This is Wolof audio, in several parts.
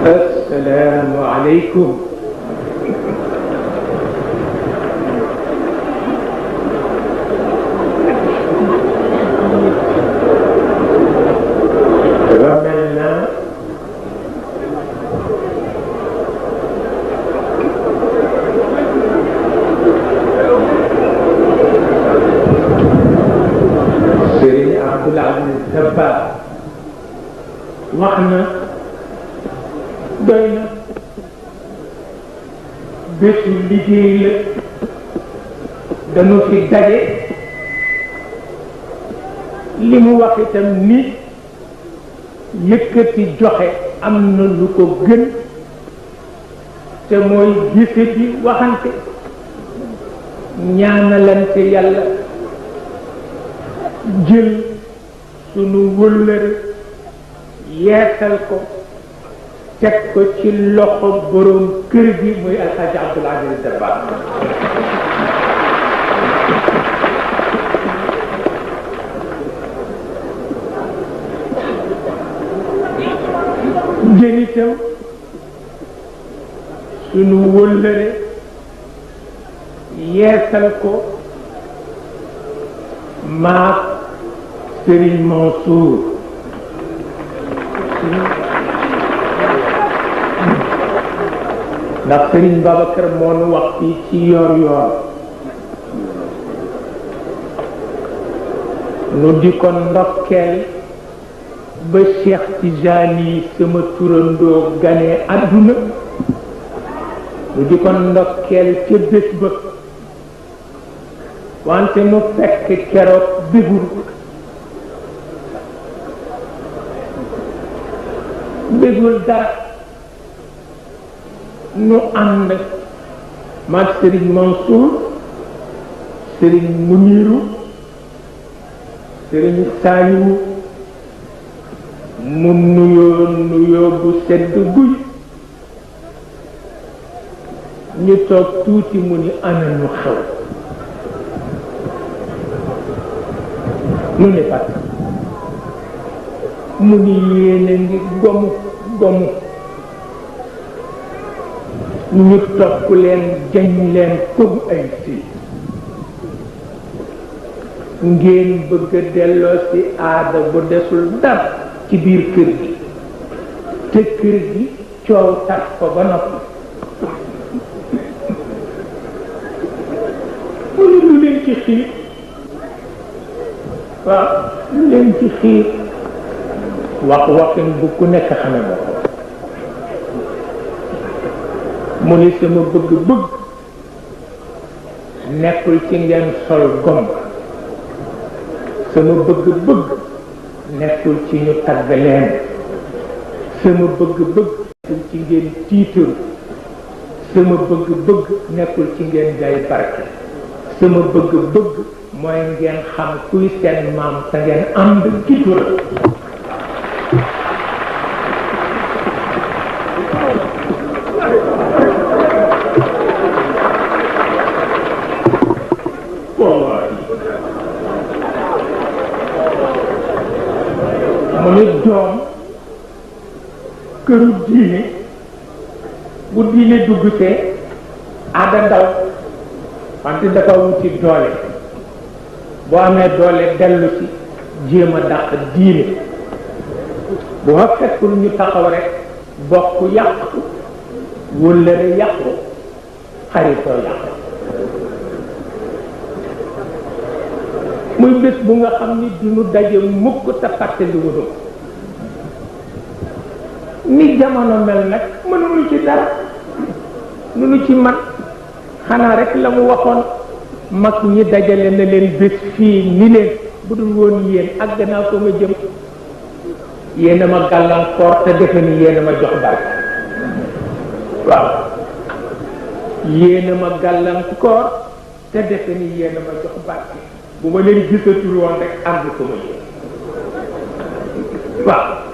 السلام عليكم. رملنا سيرين عبد العزيز دباغ وحنا doy na bésu liggéey la dañu fi daje li mu wax itam ni yëkkati joxe am na lu ko gën te mooy gise bi waxante ñaanalante yàlla jël sunu wëllëre yeesal ko teg ko ci loxo borom kër gi muy alxaaji Abdul Aziz Dabakh jën itam sunu wëllëre yeesal ko maak Serigne Mansour ndax Serigne Babacar moo nu wax fii ci yoor nu di ko ndokkeel ba Cheikh Tijani sama turandoo gane àdduna nu di ko ndokkeel ca bés ba wante mu fekk keroog bégul dara nu ànd maag Serigne Mansour Serigne Muniru Serigne Saliou mu nuyoo bu sedd guy ñu toog tuuti mu ni ana nu xew nu ne pat mu ni yéene ngi gomu ñu topp leen jañ leen comme ay fii ngeen bëgg a delloo ci aada bu desul dara ci biir kër gi te kër gi coow tax ko ba noppi mu ne lu leen ci xiir waaw lu leen ci xiir waxin bu ku nekk xame ba mu ni sama bëgg-bëgg nekkul ci ngeen sol gom sama bëgg-bëgg nekkul ci ñu tagg leen sama bëgg-bëgg nekkul ci ngeen tiitaru sama bëgg-bëgg nekkul ci ngeen jaay barke sama bëgg-bëgg mooy ngeen xam kuy seen maam te ngeen ànd gitura mu ne doom këru diine bu diine dugg see aada ndaw wante dafa wuti doole boo amee doole dellu ci jéem a dàq diine bu fa fekkul ñu taxaw rek bokk yàqu wëllëre yàqu xaritoo yàqu muy bés bu nga xam ni duñu daje mukk te fàttali wuñu ni jamono mel nag mënuñu ci dara mënuñu ci man xanaa rek la mu waxoon mag ñi dajale na leen bés fii ni leen bu dul woon yéen ak gannaaw ko ma jëm yéen a ma gàllankoor te defe ni yéen a ma jox barke waaw yéen a ma gàllankoor te defe ni yéen a ma jox barke bu ma leen gisatul woon rek ànd ko ma yéen waaw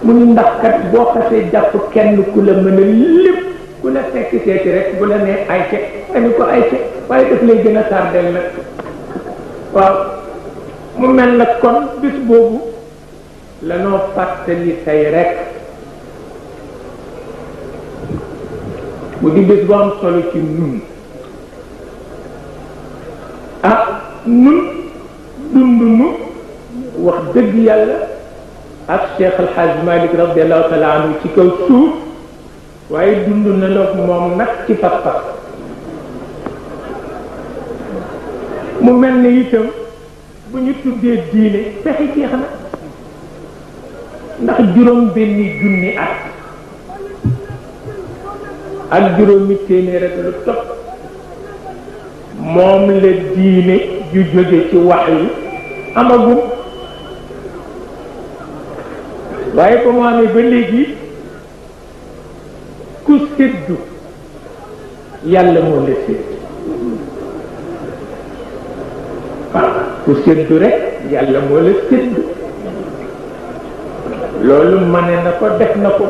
mu ni ndax kat boo xasee jàpp kenn ku la mën a lépp ku la fekk seeti rek bu la nee ayce nga ni ko ayce waaye daf lay gën a tardel nag waaw mu mel nag kon bis boobu lanoo fàttali tey rek mu di bés bu am solo ci nun nun dund nu wax dëgg yàlla ak Cheikh El Hadj Malick radiallahu taala anhu ci kaw suuf waaye dund na nag moom nag ci pas-pas mu mel ni itam bu ñu tuddee diine pexe jeex na ndax juróom benni junni ak juróomi téeméer ak lu topp moom la diine ju jóge ci wax yi amagum waaye ba mu amee ba léegi ku séddu yàlla moo la sédd ku séddu rek yàlla moo la sédd loolu mane na ko def na ko